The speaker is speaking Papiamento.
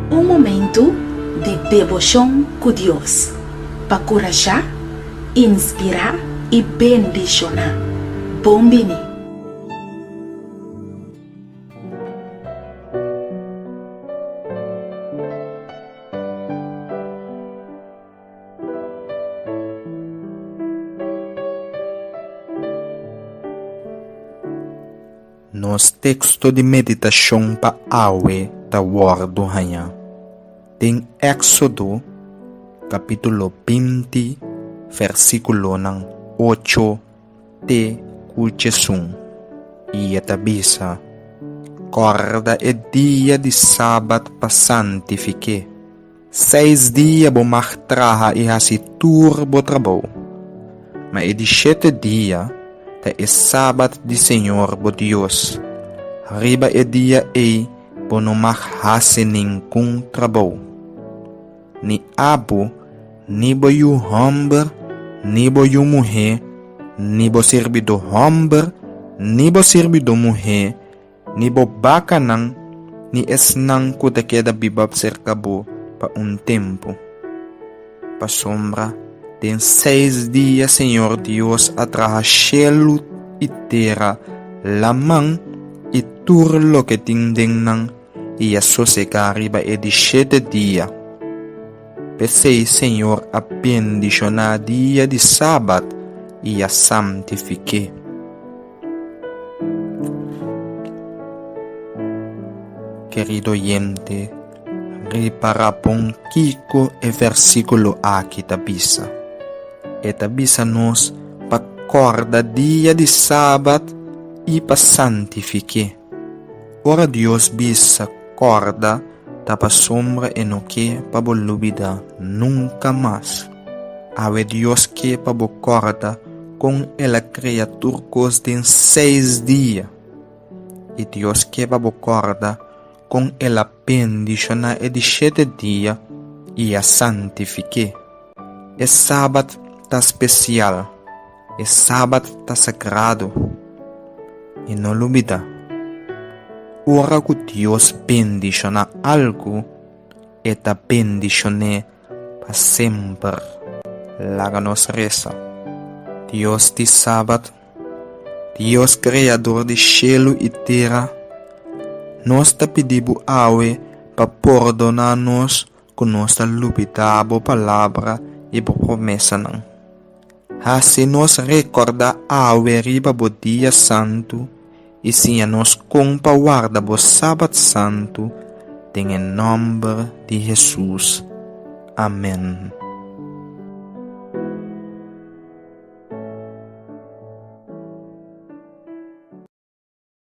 Un momentu di deboshon ku Dios pa kurashá, inspirá i bendishoná. Bon bini! Nos teksto di meditashon pa awe ta wòrdu hañá den Éksodo kapítulo 20 versíkulonan 8 te ku 11, i e ta bisa, Kòrda e dia di sabat pa santifik'é. Seis dia bo mag traha i hasi tur bo trabou, ma e di shete dia ta e sabat di señor bo Dios. Riba e dia ei bo no mag hasi ningun trabou, ni abo, ni bo yu hòmber, ni bo yu muhé, ni bo sirbidó hòmber, ni bo sirbidó muhé, Ni bo bakanan ni esnan ku ta keda biba serka bo pa un tempu. Pasobra den seis dia Señor Dios a traha shelu i tera, laman i tur loke tin den nan, i a sosegá riba e di shete dia. P'esei Señor a bendishoná dia di sabat i a santifik'é. Kerido oyente, ripara bon kiko e versíkulo aki ta bisa. E ta bisa nos pa kòrda dia di sabat i pa santifik'é. Ora Dios bisa kòrda, ta pasobra e no ke pa bo lubidá nunka mas. Awe Dios ke pa bo kòrda kon el a krea tur kos den seis dia. I Dios ke pa bo kòrda kon el a bendishoná e di shete dia i a santifik'é. E sabat ta spesial, e sabat ta sagrado. I no lubidá, ora ku Dios bendishoná algu, e ta bendishon'é pa semper. Laga nos resa. Dios di Sabat, Dios Kreador di shelu i tera, nos ta pidi Bo awe pa pordoná nos ku nos ta lubidá Bo Palabra i Bo promesanan. Hasi nos rekordá awe riba Bo dia santu i siña nos kon pa warda bo Sabat santu, den e nòmber di Hesus. Amèn.